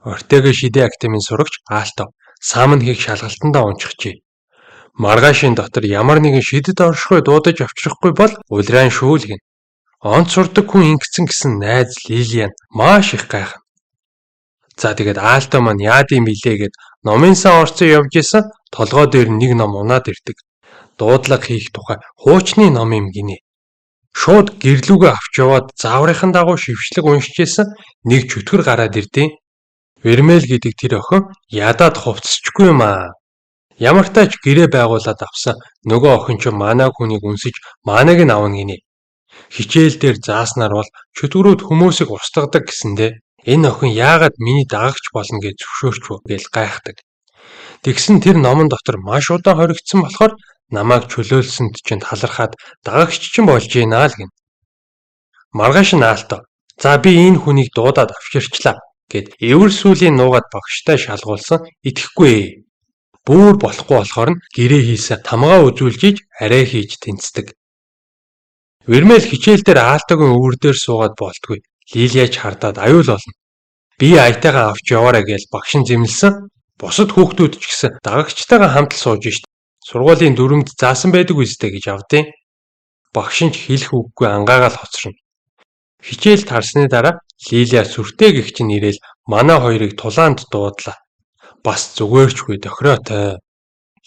Ортега шидэ академийн сурагч Аалто Сааман хийх шалгалтандаа унчихжээ. Маргаашийн дотор ямар нэгэн шидэд оршихуй дуудаж авчрахгүй бол улираан шүү л гэнэ. Онц сурдаг хүн ингэсэн гэсэн найз Лилиан маш их гайхна. За тэгээд Аалто маань яад юм билээ гэд номын сан орцсон явж исэн толгой дээр нэг ном унаад ирдэг. Дуудлага хийх тухай хуучны ном юм гинэ. Шууд гэрлүүгээ авч яваад зааврынхан дагуу шившлэг уншиж исэн нэг чөтгөр гараад ирдیں۔ Вермел гэдэг тэр охин ядаад хувцсчгүй юм аа. Ямартай ч гэрээ байгуулад авсан нөгөө охин ч манай хүнийг үнсэж манайг нь авна гинэ. Хичээл дээр зааснаар бол чөтгөрүүд хүмүүсийг устгадаг гэсэндээ энэ охин яагаад миний дагагч болно гэж зөвшөөрч вэ гэж гайхдаг. Тэгсэн тэр номон дотор маш удаан хоригдсан болохоор намайг чөлөөлсөнд чинь талархаад дагагч чинь болж гинэ л гэнэ. Маргааш нь Аалто. За би энэ хүнийг дуудаад авчирчлаа гэд эвэр сүлийн нуугаад багштай шалгуулсан итгэхгүй. Бүүр болохгүй болохоор нь гэрээ хийсэн тамгаа үзүүлж иж арай хийж тэнцдэг. Вермел хичээл дээр Аалтогийн өвөр дээр суугаад болтгүй. Лилияч хардаад аюул болно. Би аятайгаа авч яваарай гэж багш нь зэмлсэн. Бусад хүүхдүүд ч гэсэн дагагчтайгаа хамт л сууж шít. Сургуулийн дүрмэд заасан байдаг үстэй гэж авдیں۔ Багш нь ч хэлэх үггүй ангаагаал хоцорно. Хичээл тарсны дараа Лилия сүртэй гэгч нь ирээл манай хоёрыг тулаанд дуудлаа. Бас зүгээрчгүй тохироотой.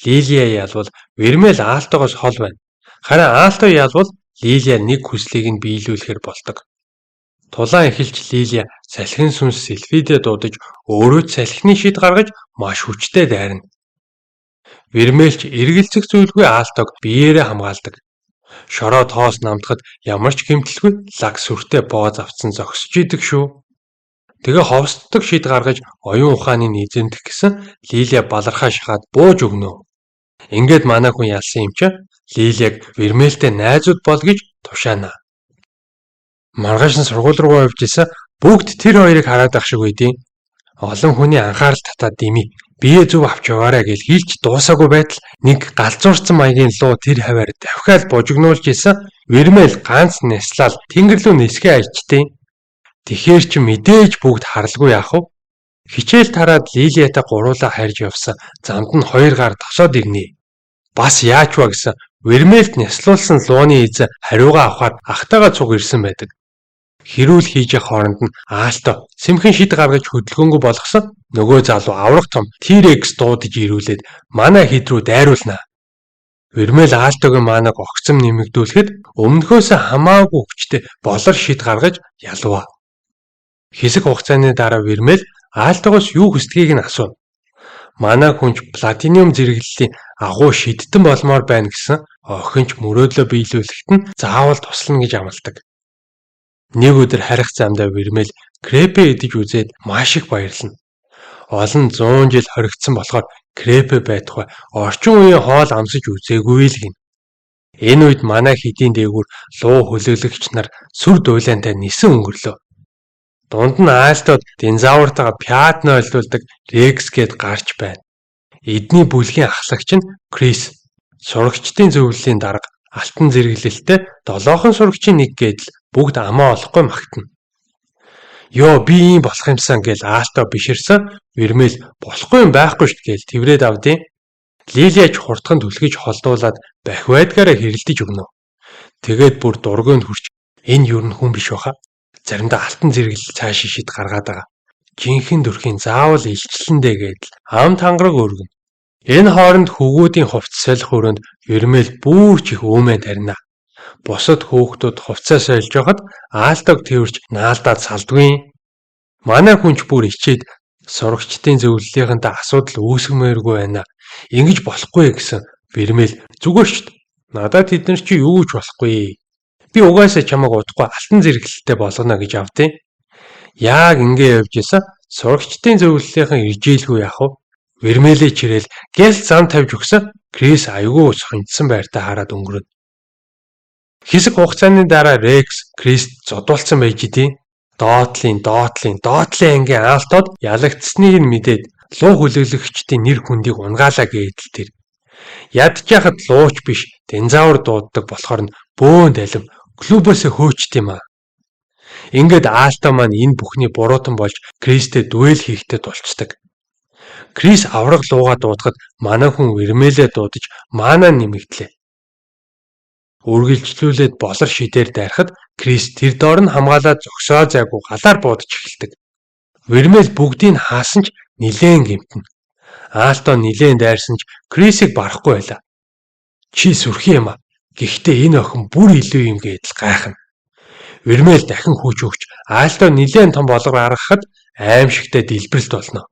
Лилия ялвал Вермел Аалтогоос хол байна. Харин Аалто ялвал Лилия нэг хүслийг нь биелүүлэхээр болдог. Тулаан эхэлж Лилия салхин сүнс селфидэ дуудаж өөрөө ч салхины шид гаргаж маш хүчтэй дайрна. Вермелч эргэлзэх зүйлгүй Аалтог биеэрээ хамгаалдаг. Шороо тоос намдахад ямар ч гэмтэлгүй лаг сүртэй бооз авцсан зогсож идэг шүү. Тэгээ ховсддаг шид гаргаж оюун ухааныг эзэмдэх гэсэн Лилия балархаа шахаад бууж өгнө. Ингээд манай хүн ялсан юм чи Лилияг Вермелтэй найзууд бол гэж тушаана. Маргааш нь сургууль руу явж исэн бүгд тэр хоёрыг хараад ах шиг байдیں۔ Олон хүний анхаарал татаад дими бие зөв авч яваарай гэж хэлж дуусаагүй байтал нэг галзуурсан маягийн луу тэр хаваар давхиал бужигнуулж исэн Вермел ганц няслал тэнгэр лүү нисгээ аячтیں۔ Тэгэхэр чи мэдээж бүгд харалгүй яах вэ? Хичээл тараад Лилиятай гуруулаа харж явсан замд нь хоёр гар тосоод ирнэ. Бас яач вэ гэсэн Вермелд няслуулсан лууны эзэн хариугаа авахар ахтайгаа цуг ирсэн байдаг. Хэрүүл хийж явах хооронд нь Аалто сэмхэн шид гаргаж хөдөлгөөнгөө болгосон нөгөө залуу аврах том T-Rex дуудаж ирүүлээд манай хэд рүү дайруулна. Вермел Аалтогийн маанаг огцом нэмэгдүүлэхэд өмнөхөөсөө хамаагүй хүчтэй болор шид гаргаж ялваа. Хэсэг хугацааны дараа Вермел Аалтогоос юу хүсдгийг нь асууна. Манай хүн ч платиниум зэрэглэлийн агуу шидтэн болмоор байна гэсэн охин ч мөрөөдлөө биелүүлэхэд нь заавал туслана гэж амладаг. Нэг өдөр харих замдаа Вермел крепе идэж үзээд маш их баярлна. Олон зуун жил хоригдсан болохоор крепе байтугай орчин үеийн хоол амсаж үзээгүй л гэнэ. Энэ үед манай хэдийн дээгүүр луу хөлөглөгч нар сүр дуйлаантай нисэн өнгөрлөө. Дунд нь Аалтод динозавртайгаа пиано ойлдуулдаг Рекс гээд гарч байна. Эдний бүлгийн ахлагч нь Крис. Сурагчдын зөвлөлийн дарга алтан зэрэглэлтэй долоохон сурагчийн нэг гэдэл бүгд амаа олохгүй магтана. Йоо би ийм болох юмсан гэл Аалто биширсэн Вермел болохгүй юм байхгүй шүү гэл тэврээд авдیں۔ Лилияч хурдхан түлхэж холдуулаад бах байдгаараа хэрэлдэж өгнө. Тэгээд бүр дургүйнд хүрч энэ юу н хүн биш баха. Заримдаа алтан зэрэглэл цааш шид гаргаад байгаа. Жинхэнэ төрхийн заавал илчлэндэ гэдэл ам тангараг өргөнө. Энэ хооронд хөвгүүдийн хувцас солих өрөөнд Вермел бүрч их өөмэн тарина. Бусад хөөхтүүд хувцас сольж байхад Аалтог тэрч наалдаад салдгүй. Манай хүн ч бүр ичээд сурагчдын зөвлөлийнхэнтэй асуудал үүсгэмээргүй байна. Ингэж болохгүй гэсэн Вермел зүгээр шүү дээ. Надад тэд нар чи юу ч болохгүй. Би угаасаа чамайг удахгүй алтан зэрэглэлтэй болгоно гэж авдیں۔ Яг ингэ явж исэн сурагчдын зөвлөлийнхэн иржээлгүй яах вэ? Вермелээ чирэл гэл зам тавьж өгсөн Крис аягүй сонжсон байртаа хараад өнгөрнө. Хэсэг хугацааны дараа Рекс Крист зодуулсан байж идэв. Доотлын доотлын доотлын ангийн Аалтод ялагдсныг нь мэдээд луу хүлээлгэгчдийн нэр хүндийг унгаалаа гэдэл тэр. Ядчихад лууч биш динозавр дууддаг болохоор нь бөөн далим клубоос хөөчт юм аа. Ингээд Аалто маань энэ бүхний буруутан болж Кристтэй дуэль хийхдээ тулцдаг. Крис авраг луугаа дуудахад манай хүн Вермелээ дуудаж маанаа нэмэгдлээ. Үргэлжлүүлээд болор шидээр дайрахад Крис тэр доор нь хамгаалаад зогсоо зайгүй галаар буудаж эхэлдэг. Вермел бүгдийг хаасан ч нилээн гэмтэнэ. Аалто нилээн дайрсан ч Крисийг барахгүй байлаа. Чи сүрхий юм а. Гэхдээ энэ охин бүр илүү юм гэдэл гайхна. Вермел дахин хүч өгч Аалто нилээн том болгор аргахад аимшигтай дэлбэрэлт болно.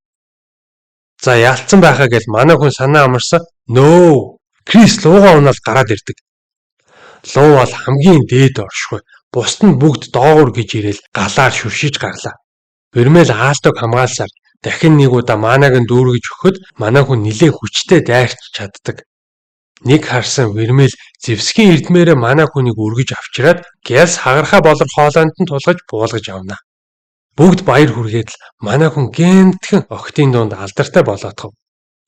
За ялцсан байхаа гэж манай хүн санаа амарсан. Нөө. Крис луугаа унаал гараад ирдэг. Луу бол хамгийн дээд оршихуй. Бусд нь бүгд доогуур гэж ирээл галаар шүршиж гарлаа. Вермел Аалтог хамгаалсаар дахин нэг удаа маанаг нь дүүргэж өгөхөд манай хүн нилээн хүчтэй дайрч чаддаг. Нэг харсан Вермел зэвсгийн эрдмээрээ манай хүнийг өргөж авчираад гялс хагархаа болор хоолойнд нь тулгаж буулгаж авна. Бүгд баяр хүргээд л манай хүн гэмтхэн охидын дунд алдартай болоотхов.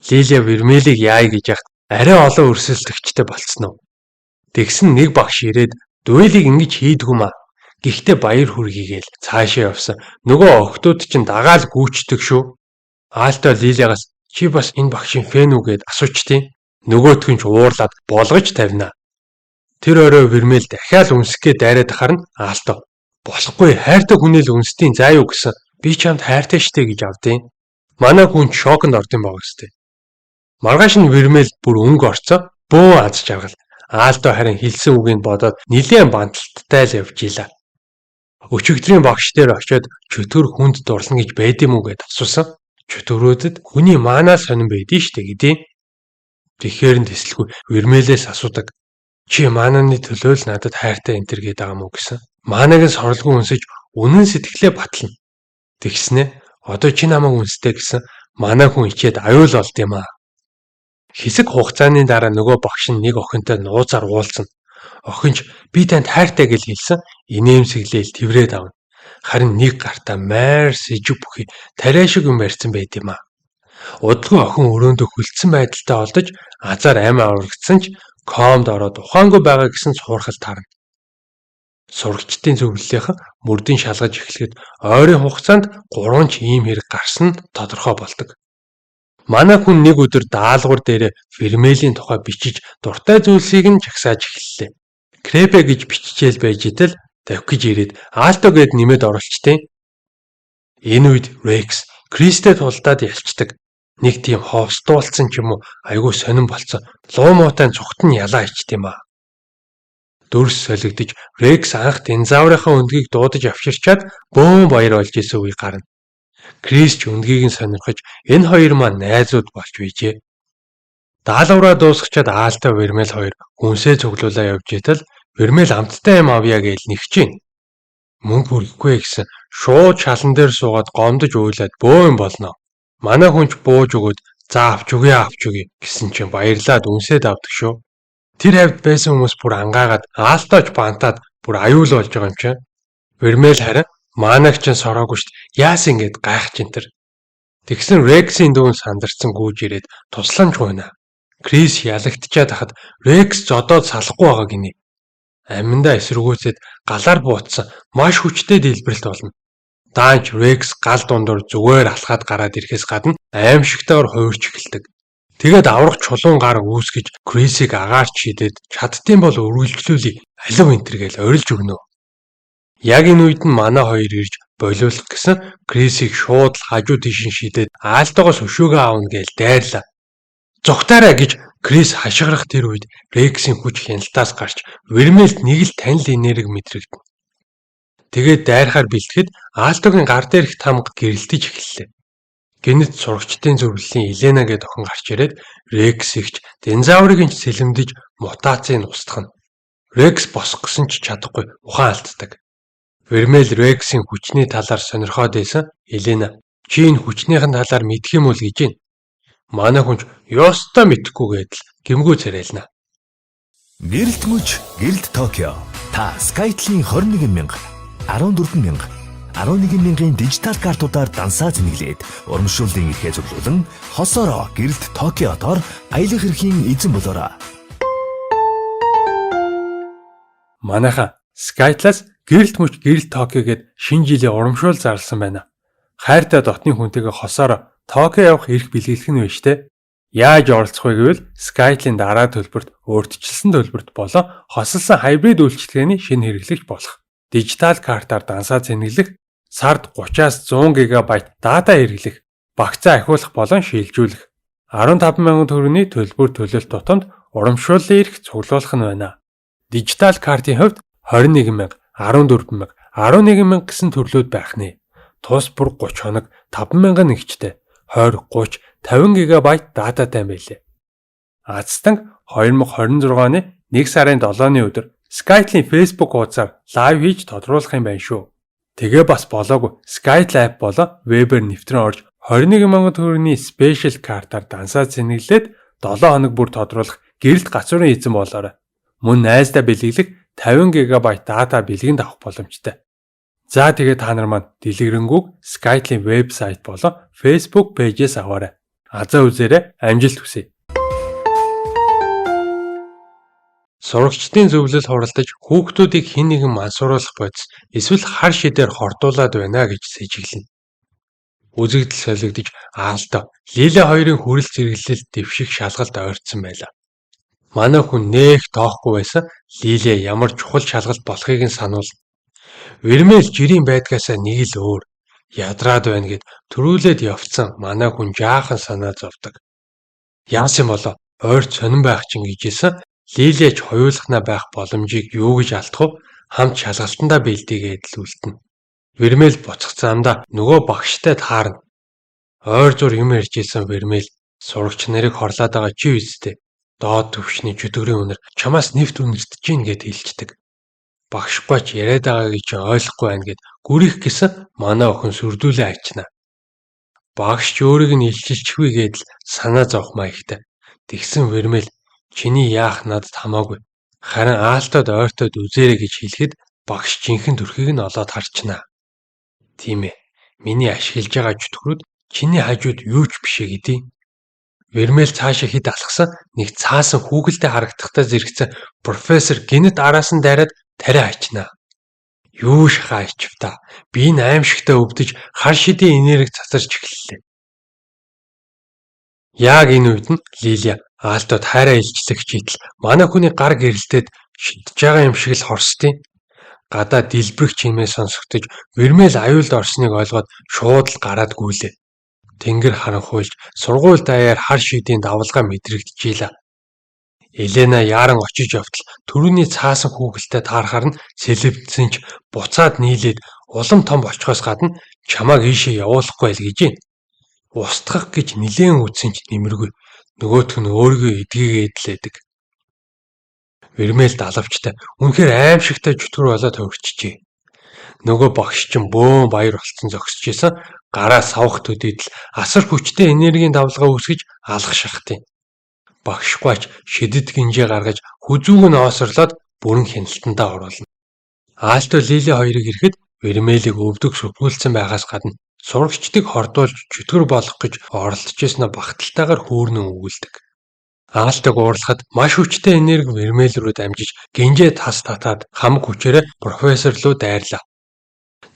Лилия Вермелийг яая гэж яхад арай олон өрсөлдөгчтэй болцсон уу. Тэгсэн нэг багш ирээд дуэлийг ингэж хийдгүү маа. Гэхдээ баяр хүргийгээл цаашаа явсан. Нөгөө охидууд чинь дагаал гүйчдэг шүү. Аалто Лилиагаас чи бас энэ багшийн фэн үү гэд асуучтیں۔ Нөгөөх нь ч уурлаад болгож тавина. Тэр орой Вермел дахиад үнсгээ дайраад харна Аалто. Болохгүй хайртай хүнээ л үнсдийн заа юу гэсэн. Би чамд хайртай штэ гэж авдیں۔ Манай хүн ч шоконд ордсон байгаа сте. Маргааш нь Вермел бүр өнгө орцоо бөөн аз жаргал. Аалто харин хэлсэн үгийг бодоод нилээн банталттай л явж илаа. Өчигдрийн багш дээр очиод чөтгөр хүнд дурлана гэж байд юм уу гэд асуусан. Чөтгөрүүдэд хүний маанаа сонин байдیں штэ гэдیں۔ Тэгэхээр нь тэслэхгүй Вермелээс асуудаг. Чи маананы төлөө л надад хайртай энэ төр гээд байгаа мó гэсэн. Маанаг нь соролгүй үнсэж үнэн сэтгэлээ батлна. Тэгснэ одоо чи намайг үнстэй гэсэн манай хүн ичээд аюул болд юм аа. Хэсэг хугацааны дараа нөгөө багш нь нэг охинтой нууцаар уулзна. Охин ч би танд хайртай гэж хэлсэн инээмсэглээл тэврээд авна. Харин нэг гартаа майр сэжиг бүхий тариа шиг юм барьсан байд юм аа. Удалгүй охин өрөөндөө хөлдсөн байдалтай олдож азар амь аврагдсан ч комд ороод ухаангүй байгаа гэсэн суурхал тарна. Сурагчдын зөвлөлийнхэн мөрдийн шалгаж эхлэхэд ойрын хугацаанд 3 ч ийм хэрэг гарсан нь тодорхой болдог. Манай хүн нэг өдөр даалгавар дээрээ Вермелийн тухай бичиж дуртай зүйлсийг нь жагсааж эхэллээ. Крепе гэж биччихэл байж итэл тавих гэж ирээд Аалто гэд нэмээд оруулчтیں۔ Энэ үед Рекс Кристтэй тулдаад ялцдаг. Нэг тийм ховсдуулсан ч юм уу айгүй сонин болцсон. Луу муутай цухт нь ялаа ичт юм аа. Дүрс солигдож Рекс анх динозаврынхаа өндгийг дуудаж авчирчаад бөөн баяр болж исэн үе гарна. Крис ч өндгийг нь сонирхож энэ хоёр маань найзууд болж байжээ. Даалгавраа дуусгачаад Аалтай Вермел хоёр хүнсээ цуглуулаа явж итэл Вермел амттай юм авъя гэж нэгчээ. Мөнгө хүргэхгүй гэсэн шууд шалан дээр суугаад гомдож уйлаад бөөн болно. Манай хүн ч бууж өгөөд за авч өгье авч өгье гэсэн чинь баярлаад үнсээд авдаг шүү. Тэр хавьд байсан хүмүүс бүр ангаагаад Аалтойч бантаад бүр аюул болж байгаа юм чинь. Вермел харин маанаг чинь сороогүй шүү дээ. Яасан ингэж гайхаж энэ төр. Тэгсэн Рексийн дүүн сандарсан гүйж ирээд тусламж гуйна. Крис ялагдчаад хахад Рекс зодоод салахгүй байгаа гинэ. Аминдаа эсэргүүцээд галаар буутсан маш хүчтэй дэлбэрэлт болно. Даанч Рекс гал дундуур зүгээр алхаад гараад ирэхээс гадна аимшигтайгаар хувирч эхэлдэг. Тэгээд аврах чулуун гар үүсгэж Крисийг агаарч шидээд чаддсан бол үргэлжлүүлье алив энэ төр гээл орилж өгнө. Яг энэ үед нь манай хоёр ирж болиулах гэсэн Крисийг шууд л хажуу тийш нь шидээд Аалтогоос өшөөгөө аавна гээл дайрлаа. Зугтаарай гэж Крис хашгирах тэр үед Рексийн хүч хяналтаас гарч Вермелд нэг л танил энерги мэдрэгдэнэ. Тэгээд дайрахаар бэлтгэхэд Аалтогийн гар дээрх тамга гэрэлтэж эхэллээ. Гэнэт сурагчдын зөвлөлийн Елена гэдэг охин гарч ирээд Рексийг ч динозаврыг нь ч сэлэмдэж мутацийг устгана. Рекс босох гэсэн ч чадахгүй ухаан алддаг. Вермел Рексийн хүчний талаар сонирхоод байсан Елена чи энэ хүчнийхэн талаар мэдэх юм уу л гэж байна. Манай хүн ч ёстой мэдэхгүй гэдэл гэмгүү царайлна. Гэрэлт мөч, гэрэлт Токио. Та Skytel-ийн 21 мянга, 14 мянга, 11 мянган дижитал картуудаар дансаа зэнэглээд урамшууллын эрхээ зөвлөлөн хосоороо гэрэлт Токиодоор аялах эрхийн эзэн болоорой. Манайхан Skytel-аас Гэрэлт мөч гэрэлт Токио гээд шинэ жилийн урамшуул зарласан байна. Хайртай дотны хүнтэйгээ хосоор Токио явах эрх бэлгэлэх нь байна штэ. Яаж оролцох вэ гэвэл Skytel-ийн дараа төлбөрт, өөрчилсөн төлбөрт болон хосолсон хайбрид үйлчилгээний шинэ хэрэглэгч болох. Дижитал картаар дансаа цэнэглэх, сард 30-аас 100 ГБ дата хэрэглэх, багцаа ахиулах болон шилжүүлэх. 15,000 төгрөгийн төлбөр төлөлт тутамд урамшууллын эрх цуглуулах нь байна. Дижитал картын хувьд 21,000, 14,000, 11,000 гэсэн төрлүүд байх нэ. Тус бүр 30 хоног 5,000 нэгчтэй 20, 30, 50 ГБ дататай байлээ. Азтан 2026 оны 1 сарын 7-ны өдөр Skytel-ийн Facebook хуудасаар live хийж тодруулах юм байна шүү. Тэгээ бас болоогүй Skytel app болон вебээр нэвтрэн орж 21,000 төгрөгийн special картаар дансаа цэнэглээд 7 хоног бүр тодруулах гэрэлт гацуурын эзэн болоорой. Мөн найздаа бэлэглэх 50 ГБ дата бэлгэнд авах боломжтой. За, тэгээ та нар маань дэлгэрэнгүйг Skytel-ийн вебсайт болон Facebook page ээс аваарай. Азаа үзээрэй, амжилт хүсье. Сурагчдын зөвлөл хуралдаж хүүхдүүдийг хэн нэгэн мансууруулах бодис эсвэл хар шидээр хордуулаад байна гэж сэжиглэнэ. Үзэгдэл солигдож Аалто Лиля хоёрын хүрэл зэрэглэл дэвших шалгалт ойртсон байлаа. Манай хүн нэх тоохгүй байсан Лиля ямар чухал шалгалт болохыг нь сануулна. Вермел жирийн байдгаасаа нэг л өөр ядраад байна гэд төрүүлээд явцсан манай хүн жаахан санаа зовдөг. Яасан болоо ойр сонин байх чинь гэж хэлсэн Лилиач хоёулахнаа байх боломжийг юу гэж алдах вэ? Хамт шалгалтандаа бэлдээгээд л үлдэнэ. Вермел буцах замдаа нөгөө багштай таарна. Ойр зур юм ярьж исэн Вермел сурагч нарыг хорлоод байгаа чи үсттэй. Доод түвшний чөтгөрийн үнэр чамаас нэвт үнэртэж гин гэд хэлждэг. Багшгүй ч яриад байгаагийг чи ойлгохгүй байна гэд гүрих гэсэн манай охин сүрдүүлээ ачна. Багш ч өөрийг нь илчилчихвээ гэдэл санаа зовх маягтай. Тэгсэн Вермел чиний яах надад хамаагүй. Харин Аалтод ойртоод үзээрэй гэж хэлэхэд багш жинхэнэ төрхийг нь олоод харчнаа. Тийм ээ. Миний ашиглаж байгаа чөтгөрүүд чиний хажууд юу ч биш ээ гэдий. Вермел цаашаа хэд алхсан нэг цаасан хүүхэлдэй харагдахтаа зэрэгцэн профессор гинэт араас нь дайраад тариа ачнаа. Юу шахаа ичв та. Би энэ аимшигтай өвдөж хар шидийн энерги цацарч эхэллээ. Яг энэ үед нь Лилия Аалтод хайраа илчлэх чийтэл манай хүний гар гэрэлтээд шидэж байгаа юм шиг л хорсдیں۔ Гадаа дэлбэрэх чимээ сонсогдож Вермел аюулд орсныг ойлгоод шууд л гараад гүйлээ. Тэнгэр харанхуйлж сургууль даяар хар шидийн давалгаа мэдрэгдэжээ. Елена яаран очиж явтал түрүүний цаасан хүүхэлтэй таарахаар нь сэлэвдсэн ч буцаад нийлээд улам том болчихоос гадна чамааг ийшээ явуулахгүй байл гэж байна. Устгах гэж нилээн үтсэн ч нэмэргүй. Нөгөөх нь өөрийгөө эдгээгээд л байдаг. Вермел далавчтай үнэхээр аимшигтай чөтгөр болоод хувирчжээ. Нөгөө багш чинь бөөн баяр болцсон зогсож исэн гараа савх төдийдл асар хүчтэй энергийн давлгаа үүсгэж алах шахтыг. Багшгүй ч шидэд гинжээ гаргаж хүзүүг нь оосорлоод бүрэн хяналтандаа оруулна. Аалто Лили хоёрыг ирэхэд Вермелийг өвдөг сүрхүүлсэн байхаас гадна сурагчдыг хордуулж чөтгөр болох гэж оролдож байснаа багталтайгаар хүүрнэн өгүүлдэг. Аалтыг уурлахад маш хүчтэй энерги Вермел рүү дамжиж гинжээ тас татаад хамаг хүчээрээ профессор руу дайрлаа.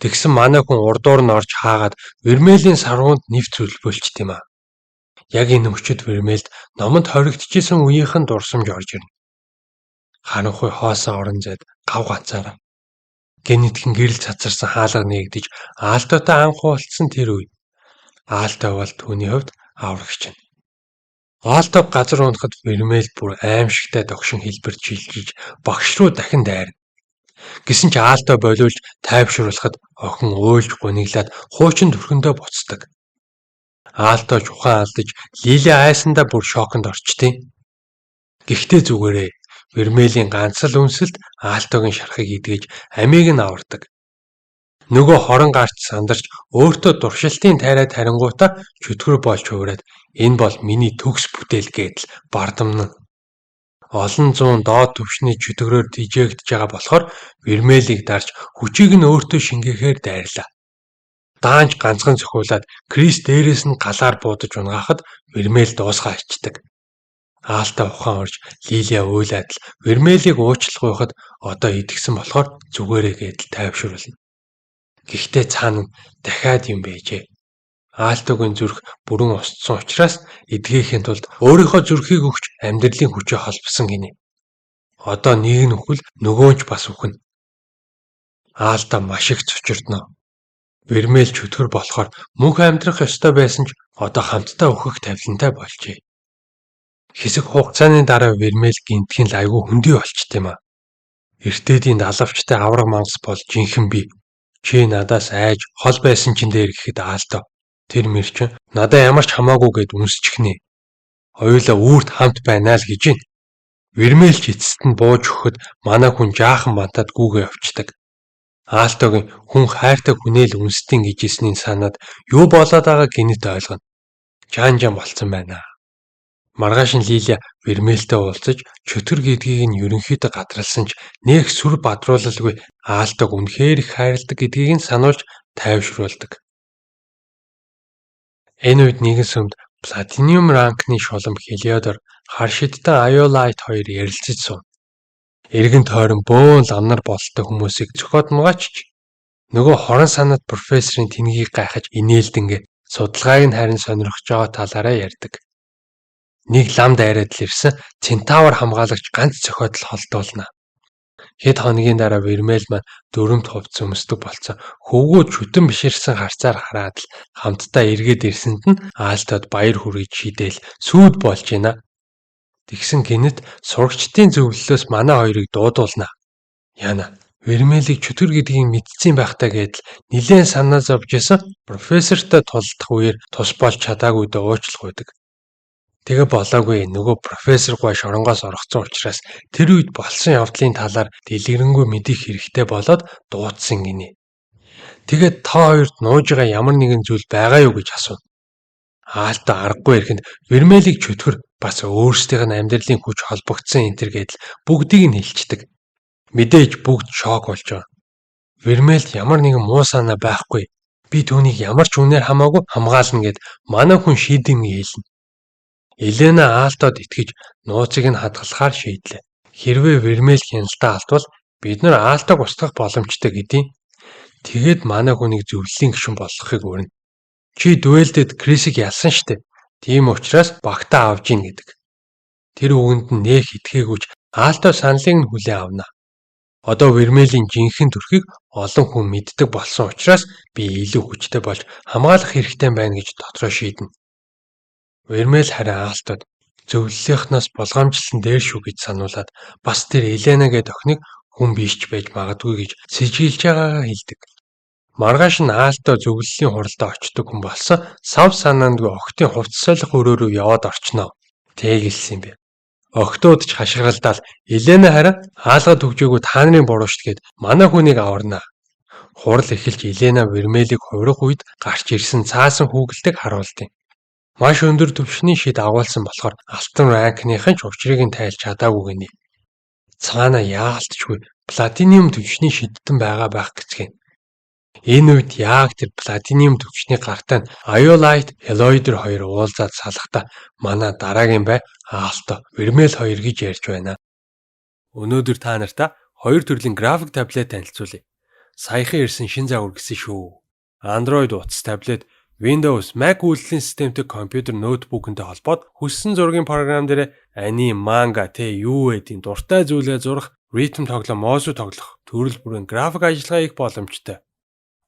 Тэгсэн манай хүн урдуур нь орж хаагаад Вермелийн сарвуунд нэвт сүлбөлчт юм аа. Яг энэ мөчид Вермелд номонд хоригдчихсэн үеийнх нь дурсамж орж ирнэ. Харанхуй хоосон орон зайд гав ганцаараа. Гэнэтхэн гэрэл цацарсан хаалга нээгдэж Аалтотой анх уулзсан тэр үе. Аалто бол түүний хувьд аврагч нь. Аалто газар унахад Вермел бүр аимшигтай догшин хэлбэрт шилжиж багш руу дахин дайрна. Гэсэн ч Аалто болиулж тайвшруулахад охин уйлж гуниглаад хуучин төрхөндөө буцдаг. Аалто ч ухаан алдаж Лили айсандаа бүр шоконд орчдیں۔ Гэхдээ зүгээрээ Вермелийн ганц л үнсэлт Аалтогийн шархыг идгэж амийг нь авардаг. Нөгөө хорон гарч сандарч өөртөө туршилтын тайраа тарингуутаа чөтгөр болж хувраад энэ бол миний төгс бүтээл гэдэл бардамна. Олон зуун доод түвшний чөтгөрөөр тижээгдэж байгаа болохоор Вермелийг дарж хүчийг нь өөртөө шингээхээр дайрлаа. Даанч ганцхан зохиулаад Крис дээрээс нь галаар буудаж унгаахад Вермел дуусгаа ичдэг. Аалтай ухаан орж Лилия уйлаад л Вермелийг уучлахгүйхэд одоо идэгсэн болохоор зүгээрээ гэдэл тайвшруулна. Гэхдээ цаана нь дахиад юм байжээ. Аалтогийн зүрх бүрэн устсан учраас эдгээхийн тулд өөрийнхөө зүрхийг өгч амьдралын хүчээ холбосон гинэ. Одоо нэг нь үхвэл нөгөө нь ч бас үхнэ. Аалта маш их цочирдно. Вермел чөтгөр болохоор мөнх амьдрах ёстой байсан ч одоо хамтдаа үхэх тавилантай болжээ. Хэсэг хугацааны дараа Вермел гинтгийн л айгүй хөндөй болчт юм а. Эртээдийн далавчтай авраг мангас бол жинхэнэ би. Чи надаас айж хол байсан чинь дээр гэхэд Аалто тэр мэр чинь надаа ямар ч хамаагүй гэд үнсчихнэ. Хоёулаа үүрт хамт байна л гэж байна. Вермел ч эцэст нь бууж өгөхөд манай хүн жаахан мантаад гүүгээ явцдаг. Аалтогийн хүн хайртай хүнээ л үнсдийн гэж хэлснийг санаад юу болоод байгааг гинэт ойлгоно. Жан жан болцсон байна. Маргааш нь Лилия Вермелтэй уулзаж чөтгөр гэдгийг нь ерөнхийдөө гадралсан ч нэх сүр бадруулалгүй Аалтог үнэхээр их хайрладаг гэдгийг нь сануулж тайвшруулдаг. Энэ үед нэгэн сүмд Платиниум ранкны шулам Хелиодор хар шидтэн Айолайт хоёр ярилцаж сууна. Эргэн тойрон бөөн ламнар бололтой хүмүүсийг зөхиод нугаач. Нөгөө хорон санаат профессорын тэнгийг гайхаж инээлдэнгээ судалгааг нь харин сонирхож байгаа талаараа ярьдаг. Нэг лам дайраад л ирсэн Центавр хамгаалагч ганц зохиодол холдуулна. Хэд хоногийн дараа Вермел маань дөрөмт хувцас өмсдөг болсон. Хөвгүү чүтэн биширсэн харцаар хараад л хамтдаа эргээд ирсэнд нь Аалтод баяр хүргэж шидээл сүйд болж байна. Тэгсэн гинэт сурагчдын зөвлөлөөс манай хоёрыг дуудуулна. Яна Вермелийг чөтгөр гэдгийг мэдсэн байх таа гэдэл нилээн санаа зовж исэн профессортой тулдах үеэр тус болж чадаагүйдээ уучлах байдаг. Тэгээ болоогүй нөгөө профессор гуай шоронгоос оргоцсон учраас тэр үед болсон явдлын талаар дэлгэрэнгүй мэдэх хэрэгтэй болоод дуудсан гинэ. Тэгээд та хоёрт нууж байгаа ямар нэгэн зүйл байгаа юу гэж асууна. Аалтай аргагүй ирэхэд Вермелийг чөтгөр бас өөрсдийнх нь амьдралын хүч холбогдсон энэ төр гэдэл бүгдийг нь хэлчихдэг. Мэдээж бүгд шок болж байгаа. Вермелд ямар нэгэн муу санаа байхгүй. Би түүнийг ямар ч үнээр хамаагүй хамгаална гэд манай хүн шийдэн хэлнэ. Елена Аалтод итгэж нууцыг нь хадгалахаар шийдлээ. Хэрвээ Вермел хяналтаа алдвал бид нар Аалтог устгах боломжтой гэдیں۔ Тэгээд манай хүнийг зөвлөлийн гишүүн болгохыг урина. Чи дуэлдэд Крисийг ялсан штэ. Тийм учраас багтаа авж ийн гэдэг. Тэр үгэнд нь нэх итгээгүйч Аалто саналыг нь хүлээн авна. Одоо Вермелийн жинхэнэ төрхийг олон хүн мэддэг болсон учраас би илүү хүчтэй болж хамгаалах хэрэгтэй байна гэж дотроо шийднэ. Вермел харин Аалтод зөвлөлийнхнаас болгоомжлон дээр шүү гэж сануулад бас тэр Елена гэдэг охиныг хүн биш ч байж магадгүй гэж сэжиглэж байгаагаа хэлдэг. Маргааш нь Аалто зөвлөлийн хуралдаа очдог хүн болсон сав санаандгүй охидын хувцас солих өрөө рүү яваад орчихно. Тэгэлсэн юм бэ. Охидууд ч хашгиралдаал Елена харин хаалга түгжээгүй та нарын буруу штэ гэд манай хүнийг аварна. Хурал эхэлж Елена Вермелийг хувирах үед гарч ирсэн цаасан хүүгэлтийг харуулдیں۔ Маш өндөр түвшний шид агуулсан болохоор алтан ранкныхан ч учрыг нь тайлж чадаагүй гинэ. Цаана яалтчгүй платиниум түвшний шидтэн байгаа байх гэцгэн. Энэ үед яг тэр платиниум түвшний гартаа нь Айолайт, Хелоидер хоёр уулзаад салахдаа манай дараагийн бай Аалто, Вермел хоёр гэж ярьж байна. Өнөөдөр та нартай хоёр төрлийн график таблет танилцуулъя. Саяхан ирсэн шин загвар гэсэн шүү. Android утас таблет, Windows, Mac үйлдлийн системтэй компьютер, ноутбукэнтэй холбоод хүссэн зургийн програм дээр аним, манга, тэ юу гэдгийг дуртай зүйлээ зурах, ритм тоглоом, мосу тоглох, төрөл бүрийн график ажиллагаа хийх боломжтой.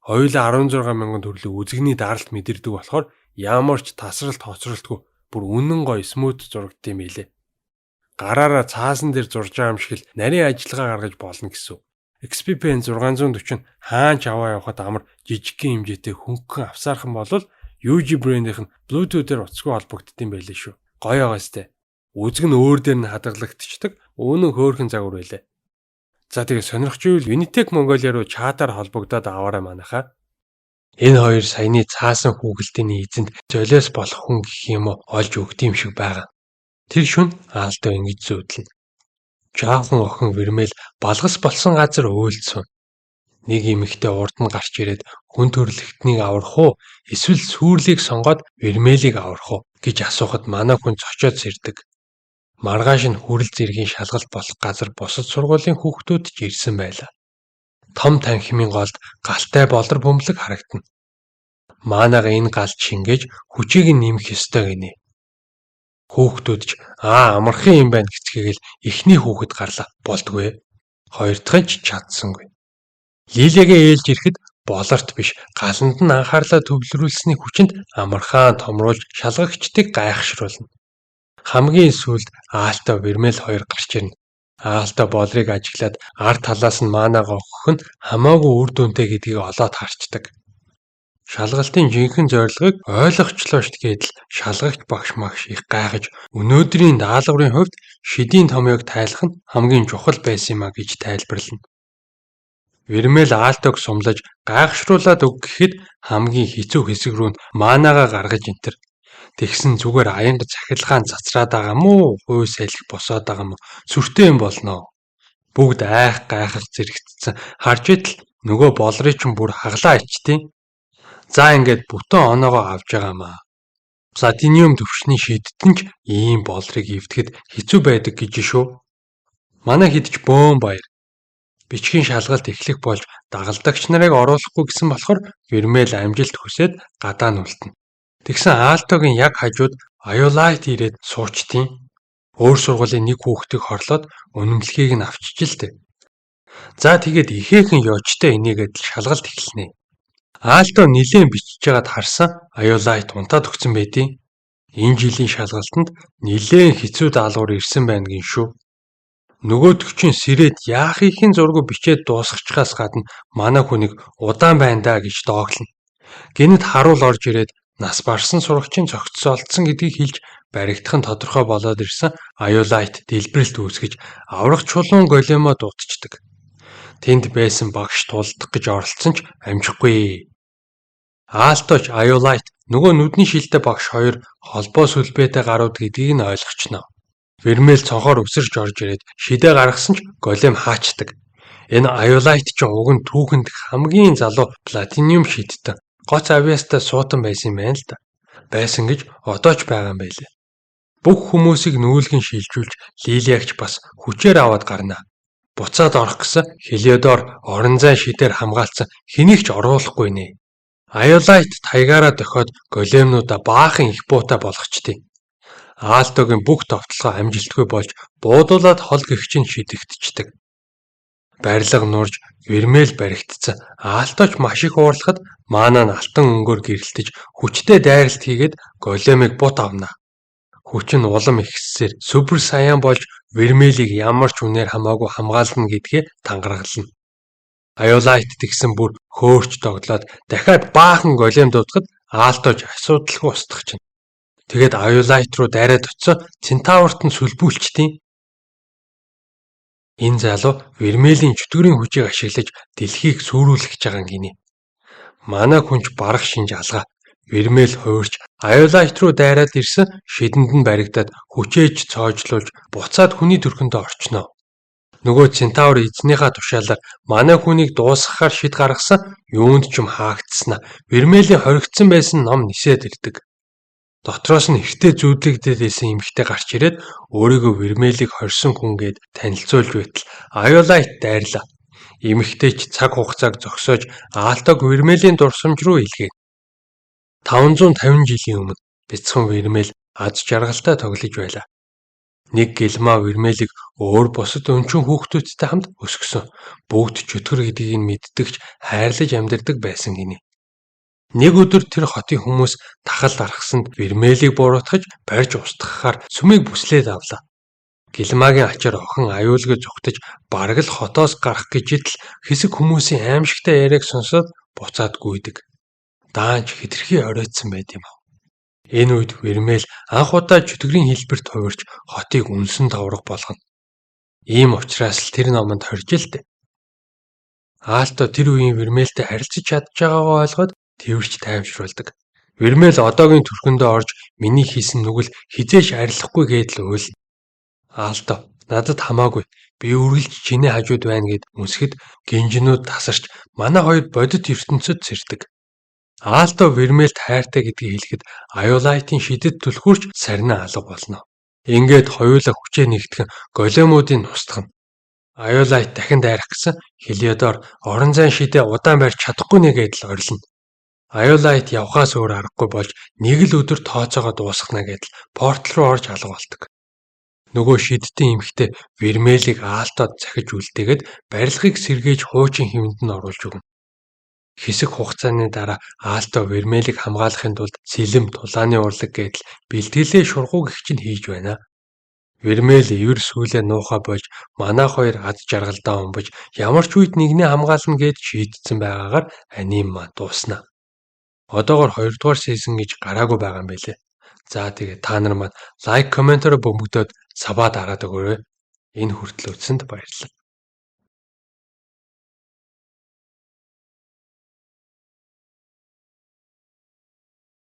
Хоёулаа 16 мянган төрлийн үзэгний даралт мэдэрдэг болохоор ямар ч тасралт хоцролтгүй бүр үнэн гоё smooth зурагдсан юм билээ. Гараараа цаасан дээр зурж байгаа юм шиг л нарийн ажиллагаа гаргаж болно гэсэн. XP Pen 640 нь хаан ч аваа явахад амар жижигхэн хэмжээтэй хөнгөн авсаархан болол UG брэндийнх нь Bluetooth-ээр утасгүй холбогддог юм байлээ шүү. Гоё байгаа сте. Үзэг нь өөр дээр нь хадгалагдчихдаг. Үнэн хөөрхөн загвар байлээ. За тэгээ сонирхч байвал Unitech Mongolia руу чатаар холбогдоод аваарай манайхаа. Энэ хоёр саяны цаасан хүүгэлтийн эзэнт золиос болох хүн гэх юм уу олж өгд юм шиг байгаа. Тэр шөнө Аалто ингэж зүйдлэнэ. Жаахан охин Вермел балгас болсон газар уйлдсан. Нэг эмэгтэй урд нь гарч ирээд хүн төрөлхтнийг аврах уу эсвэл сүрлийг сонгоод Вермелийг аврах уу гэж асуухад манай хүн цочоод сэрдэг. Маргааш нь хүрэл зэргийн шалгалт болох газар бусад сургуулийн хүүхдүүд ч ирсэн байлаа. Том танхимын голд галтай болор бөмбөлөг харагдана. Маанага энэ галд шингээж хүчийг нь нэмэх ёстой гинэ. Хүүхдүүд ч аа амархан юм байна гэцгээгээл эхний хүүхэд гарлаа болдгүй. Хоёр дахь нь ч чадсангүй. Лилиагийн ээлж ирэхэд болорт биш галанд нь анхаарлаа төвлөрүүлсэний хүчинд амархан томруулж шалгагчдыг гайхшруулна. Хамгийн сүүлд Аалто Вермел хоёр гарч ирнэ. Аалто болрыг ажиглаад ар талаас нь маанага өгөх нь хамаагүй үр дүнтэй гэдгийг олоод харчдаг. Шалгалтын жинхэнэ зорилгыг ойлгочлоо шт гэдэл шалгагч багш магш их гайхаж өнөөдрийн даалгаврын хувьд шидийн томьёог тайлах нь хамгийн чухал байсан юм а гэж тайлбарлана. Вермел Аалтог сумлаж гайхшруулаад өг гэхэд хамгийн хэцүү хэсэг рүү нь маанага гаргаж энтер. Тэгсэн зүгээр аянга цахилгаан цацраад байгаа мó хүй салхи босоод байгаа мó сүртэй юм болно. Бүгд айх гайхах зэрэгцсэн. Харж байтал нөгөө болрыг чинь бүр хаглаа ичтiin. За ингээд бүтэн оноогоо авж байгаа маа. Платиниум төвшний шидтэн ч ийм болрыг эвдэхэд хэцүү байдаг гэж шүү. Манай хэд ч бөөн баяр. Бичгийн шалгалт эхлэх болж дагалдагч нарыг оруулахгүй гэсэн болохоор Вермел амжилт хүсээд гадаа нь үлдэнэ. Тэгсэн Аалтогийн яг хажууд Аюулайт ирээд суучтiin. Өөр сургуулийн нэг хүүхдийг хорлоод үнэмлэхийг нь авчиж л дээ. За тэгээд ихээхэн ёжтой энийгээд л шалгалт эхэлнэ. Аалто нилээн бичиж байгаад харсан Аюулайт унтаад өгсөн байдیں۔ Энэ жилийн шалгалтанд нилээн хэцүү даалгавар ирсэн байна гин шүү. Нөгөөдөг чинь сэрээд яахын зургу бичээд дуусгачихаас гадна манай хүнийг удаан байна даа гэж дооглоно. Гэнэт харуул орж ирээд нас барсан сурагчийн цогцолдсон гэдгийг хэлж баригдах нь тодорхой болоод ирсэн Аюулайт дэлбэрэлт үүсгэж аврах чулуун големоо дуудчихдаг. Тэнд байсан багш тулдах гэж оролцсон ч амжихгүй. Аалточ Аюулайт нөгөө нүдний шилтэй багш хоёр холбоо сүлбээтэй гарууд гэдгийг нь ойлгочно. Вермел цонхоор өсөрч орж ирээд шидэ гаргасан ч голем хаачдаг. Энэ Аюулайт ч уг нь түүхэнд хамгийн залуу платиниум шидтэн. Гоц авьяастай суутан байсан юм байна л да. Байсан гэж одоо ч байгаа юм байлээ. Бүх хүмүүсийг нүүлгэн шилжүүлж Лилиагч бас хүчээр аваад гарна. Буцаад орох гэсэн Хелиодор орон зайн шидээр хамгаалцсан хэнийг ч оруулахгүй нэ. Аюулайт тайгаараа дохиод големнуудаа баахан их буутай болгочтیں۔ Аалтогийн бүх товтлогоо амжилтгүй болж буудуулаад хол гэгч нь шидэгдчихдэг. Барилга нурж Вермел баригдсан. Аалточ маш их уурлахад маанаа нь алтан өнгөөр гэрэлтэж хүчтэй дайралт хийгээд големыг бут авна. Хүч нь улам ихссээр супер саяан болж Вермелийг ямар ч үнээр хамаагүй хамгаална гэдгээ тангаргална. Аюулайт тэгсэн бүр хөөрч тоглоод дахиад баахан голем дуудахад Аалтож асуудалгүй устгах чинь. Тэгээд Аюулайт руу дайраад очисон Центаврт нь сүлбүүлчтiin. Энэ залуу Вермелийн чөтгөрийн хүчийг ашиглаж дэлхийг сүрүүлэх гэж байгаа гинэ. Манай хүн ч барах шинж алгаа. Вермел хуурч Аюулайт руу дайраад ирсэн шидэнд нь баригдаад хүчээж цоожлуулж буцаад хүний төрхөндөө орчноо. Нөгөө Центавр эзнийхээ тушаалаар манай хүнийг дуусгахаар шид гаргасан юунд ч юм хаагдсанаа Вермелийн хоригдсан байсан ном нисээд ирдэг. Дотроос нь эртээ зүүдлэгдээд байсан эмэгтэй гарч ирээд өөрийгөө Вермелийг хорьсон хүн гээд танилцуулж байтал Аюулайт дайрлаа. Эмэгтэй ч цаг хугацааг зогсоож Аалтог Вермелийн дурсамж руу илгээнэ. 550 жилийн өмнө бяцхан Вермел аз жаргалтай тоглож байлаа. Нэг гэлмаа Вермелийг өөр бусад өнчин хүүхдүүдтэй хамт өсгөсөн. Бүгд чөтгөр гэдгийг нь мэддэг ч хайрлаж амьдардаг байсан гинэ. Нэг өдөр тэр хотын хүмүүс тахал аргасанд Вермелийг буруутгаж барьж устгахаар сүмийг бүслээд авлаа. Гэлмаагийн ачаар охин аюулгүй зүгтэж бараг л хотоос гарах гэж идэл хэсэг хүмүүсийн аимшигтай яриаг сонсоод буцаад гүйдэг. Даанч хэтэрхий оройтсан байд юм. Энэ үед Вермел анх удаа чөтгөрийн хэлбэрт хувирч хотыг үнсэн товрог болгоно. Ийм учраас л тэр номонд хорж л дээ. Аалто тэр үеийн Вермелтэй харилцаж чадж байгаагаа ойлгоод тэрч тайвшруулдаг. Вермел одоогийн төрхөндөө орж миний хийсэн нүгэл хизээш арилахгүй гэдэл уйлна. Аалто надад хамаагүй би үргэлж чиний хажууд байна гэд үнсэхэд гинжинүүд тасарч манай хоёр бодит ертөнцөд сэрдэг. Аалто Вермелт хайртай гэдгийг хэлэхэд Аюулайтын шидэд түлхүүрч сарнай алга болно. Ингээд хоёулаа хүчээ нэгтгэн големуудыг устгана. Аюулайт дахин дайрах гэсэн Хелиодор орон зайн шидээ удаан барьж чадахгүй нэ гэдэл орилно. Аюулайт явхаас өөр аргагүй болж нэг л өдөр тооцоогоо дуусгана гэдэл портал руу орж алга болдог. Нөгөө шидтэн эмэгтэй Вермелийг Аалтод захиж үлдээгээд барилгыг сэргээж хуучин хэвэнд нь оруулж өгнө. Хэсэг хугацааны дараа Аалто Вермелийг хамгаалахын тулд сэлэм, тулааны урлаг гэдэл бэлтгэлээ шургуу гэгч нь хийж байна. Вермел эвэр сүүлээ нуухаа болж манайх хоёр аз жаргалдаа унбаж ямар ч үед нэгнээ хамгаална гээд шийдсэн байгаагаар аним маань дууснаа. Одоогор 2 дугаар season гэж гараагүй байгаа юм билээ. За, тэгээ та нар маань like, comment оор бөмбөгдөөд sub аа дараад өгөөрэй. Энэ хүртэл үзсэнд баярлалаа.